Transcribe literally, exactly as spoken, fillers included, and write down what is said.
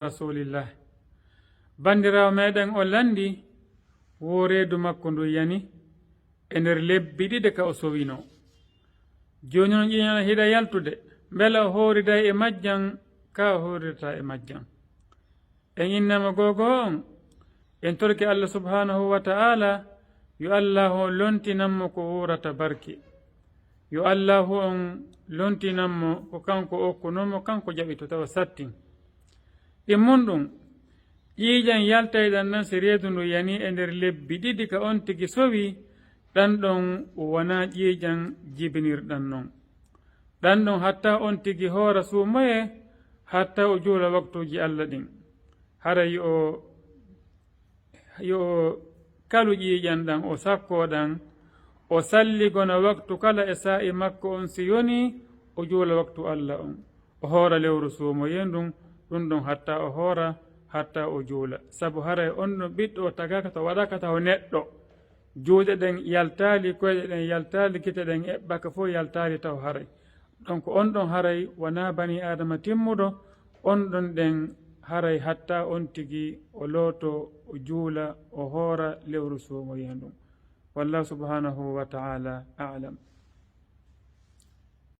Rasulillah. Banndiraawo meɗen o lanndi wo reedu makko ndu yani e nder lebbi ɗiɗi ka o sowino. Jooni on ƴiiƴan hiɗa yaltude, mbela o hooriday e majjan, ka o hooridataa e majjan. En innama gogo on, en torki Allah subhanahu wa ta'ala, yo Allahu on lontinan mo ko wurata barke. Yo Allahu on lontinan mo ko kanko okkuno mo, kanko jaɓito tawa sattin. Ɗin mun ɗum, ƴiiƴan yaltayɗan ɗan si reedu ndu yani e nder lebbi ɗiɗi ka on tigi sowi, ɗan ɗon wonaa ƴiiƴan jibinirɗan non. Ɗan ɗon hatta on tigi hoora suumoye, hatta o juula waktuuji Allah ɗin. Haray yo o, yo o kalu ƴiiƴan ɗan, o sakkoo ɗan, o salligona waktu kala e saa'i makko on si yoni, o juula waktu Allah on. O hoora lewru suumoye ndun, ɗun ɗon hatta o hoora, hatta o juula. Sabu haray on ɗon ɓiɗɗo o tagaaka taw waɗaaka taw neɗɗo. Juuɗe ɗen yaltaali, koyɗe ɗen yaltaali, gite ɗen eɓɓaka fof yaltaali taw haray. Donc on ɗon haray wonaa bani Aadama timmuɗo, on ɗon ɗen haray hatta on tigi o looto, o juula, o hoora lewru suumoye ndun. Wallahu subhanahu wa ta'ala a'lam.